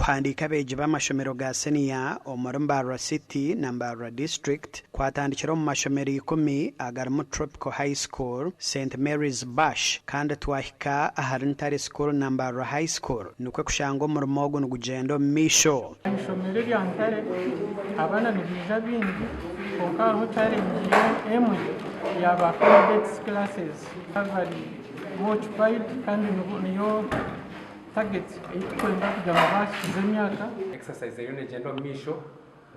Okuhandiika abeegi b'amashomero ga siniya omuri Mbarara City na Mbarara District kwatandikire omu mashomero ikumi agarimu Tropical High School, Saint Mary's Bash kandi twahika ahari Ntare School na Mbarara High School nikwo kushanga omurimo ogu nigugyenda omu maisho. Eishomero erya Ntare abaana nibaija baingi kwonka hariho challenge emwe ya ba candidates classes bari more occupied kandi niyo target ei turikwenda kugira ngu baakikize emyaka. Exercise eriyo negyenda omu maisho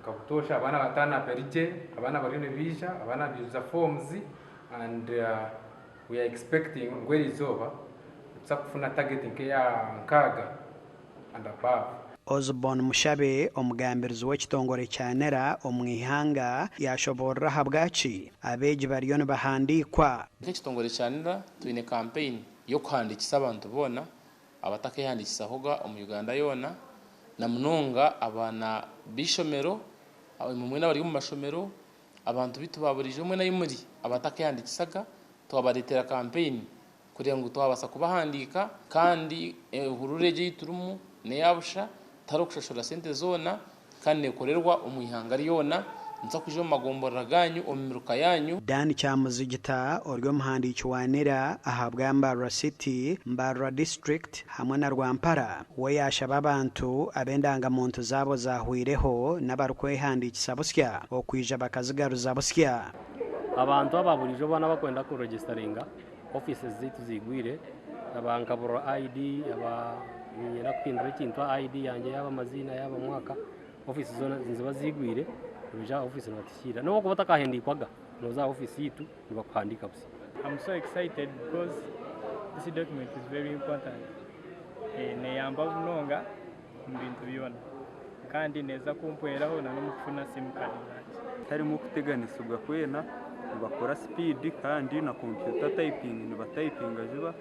nka butoosha abaana ba turn up eri gye, abaana bariyo nibaija, abaana nibaija forms and we are expecting ngu eriizooba nituza kufuna target nk'eya 60 and above. Osborn Mushabe, omugambirizi w'ekitongore kya NERA omu ihanga yaashoboorora ahabwaki abeegi bariyo nibahandiikwa. Nk'ekitongore kya NERA twine kampeyini y'okuhandiikisa abantu boona abatakeehandiikisahoga omu Uganda yoona na munonga abaana b'eishomero, imwe mwena abari omu mashomero, abantu beitu ba buriijo mwena ahi muri abatakeehandiikisaga twabareetera kampeyini kureeba ngu twabaasa kubahandiika kandi ehururu egi ei turimu n'eya busha tihariho kushashura sente zoona kandi neekorerwa omu ihanga ryona. Nituza kwija omu magomborora gaanyu, omu miruka yaanyu. Dan Kyamuzigita ori omuhandiiki wa NIRA ahabwa Mbarara City, Mbarara District hamwe na Rwampara we yaashaba abantu ab'endangamuntu zaabo zaahweireho n'abarikwehandiikisa busya okwija bakazigaruza busya. Abantu aba buriijo boona abakwenda ku registeringa offices zaitu ziigwire, aba nkaburwa ID, aba niinyenda kuhindura ekintu aha ID yangye yaaba amaziina yaaba mwaka, ofiisi zoona niziba ziigwire, noija aha ofiisi nibatukiira. N'obu orikuba otakahandiikwaga, nooza aha ofiisi yaitu nibakuhandiika busya. I'm so excited because this document is very important. Neyamba munonga omu bintu byona kandi neeza kumpweraho na n'omu kufuna sim card yangye. Tiharimu kuteganisibwa kwena, nibakora sipiidi kandi na kompyuta tayipingi nibatayipinga juba,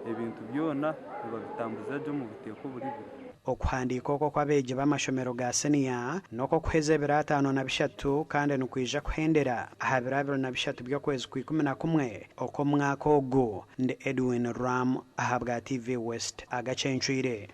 ebintu byona nibabitambuza gye omu buteeka oburi buri. Okuhandiika oku okw'abeegi b'amashomero ga siniya n'okw'okuheza ebiro 53 kandi nikwija kuhendera aha biro 23 by'okwezi kwa 11 okw'omwaka ogu. Ndi Edwin Ram ahabwa TV West. Agacencwire.